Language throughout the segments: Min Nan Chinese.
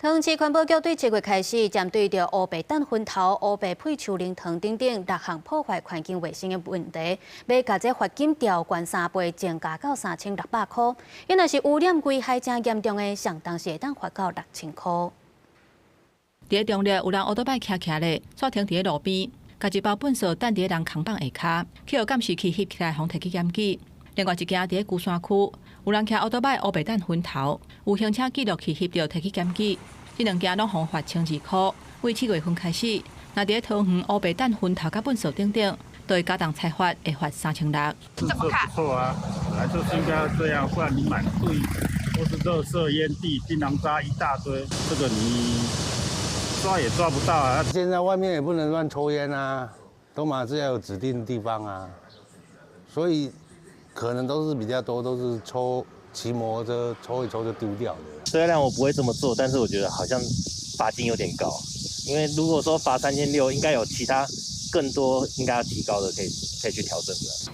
桃園市環保局對7月開始，針對著烏白擲薰頭、烏白噴樹奶糖等等六項破壞環境衛生的問題，欲共這罰金調懸3倍，增加到3600箍。伊若是污染危害誠嚴重的，相當時會當罰到6000箍。佇咧中壢有人烏多擺騎騎咧，煞停佇咧路邊，共一包糞埽擲佇咧人空放下跤，去予監視器翕起來，予提去檢舉。另外一件佇咧龜山區，有人騎烏多擺烏白擲薰頭，有行車記錄器翕著提去檢舉。這兩件攏予罰1200箍。為7月份開始，若佇咧桃園烏白擲薰頭佮糞埽等等，都會加重裁罰，會罰3600。這不錯啊，本來就是應該要這樣，不然你滿地都是垃圾煙蒂、檳榔渣一大堆，這個你抓也抓不到啊。現在外面也不能亂抽煙啊，都嘛是要有指定地方啊，所以可能都是比較多都是抽騎摩托車抽一抽就丟掉的。雖然我不會這麼做，但是我覺得好像罰金有點高，因為如果說罰3600，應該有其他更多應該要提高的，可以去調整的。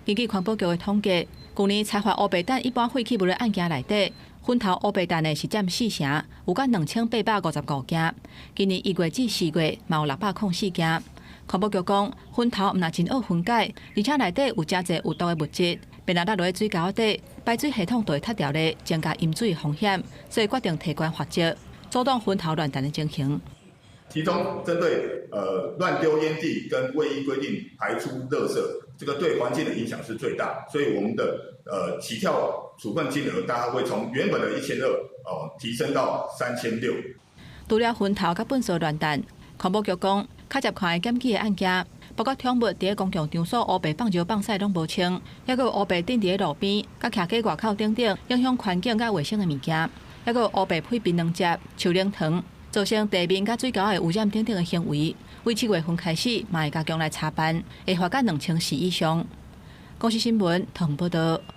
根據環保局的統計，舊年裁罰烏白擲一般廢棄物的案件內底，薰頭烏白擲的是佔四成，有到2855件。今年1月至4月，嘛有604件。環保局講，薰頭毋但真惡分解，而且內底有誠濟有毒的物質，便若落佇水溝底，排水系統就會塞牢咧，增加淹水風險，所以決定提懸罰則，阻擋薰頭亂擲的情形。其中針對亂丟煙蒂跟未依規定排出垃圾，這個對環境的影響是最大，所以我們的起跳處分金額大概會從原本的1200哦提升到3600。除了薰頭佮糞埽亂擲，環保局講，較接看的檢舉的案件，包括寵物佇咧公共場所烏白放尿放屎攏無清，抑閣有烏白擲佇咧路邊、佮徛街外口等等，影響環境佮衛生的物件，抑閣有烏白噴檳榔汁、樹奶糖，造成地面佮水溝的污染等等的行為，為7月份開始，嘛會加強來查辦，會罰到2000以上。公視新聞，同報道。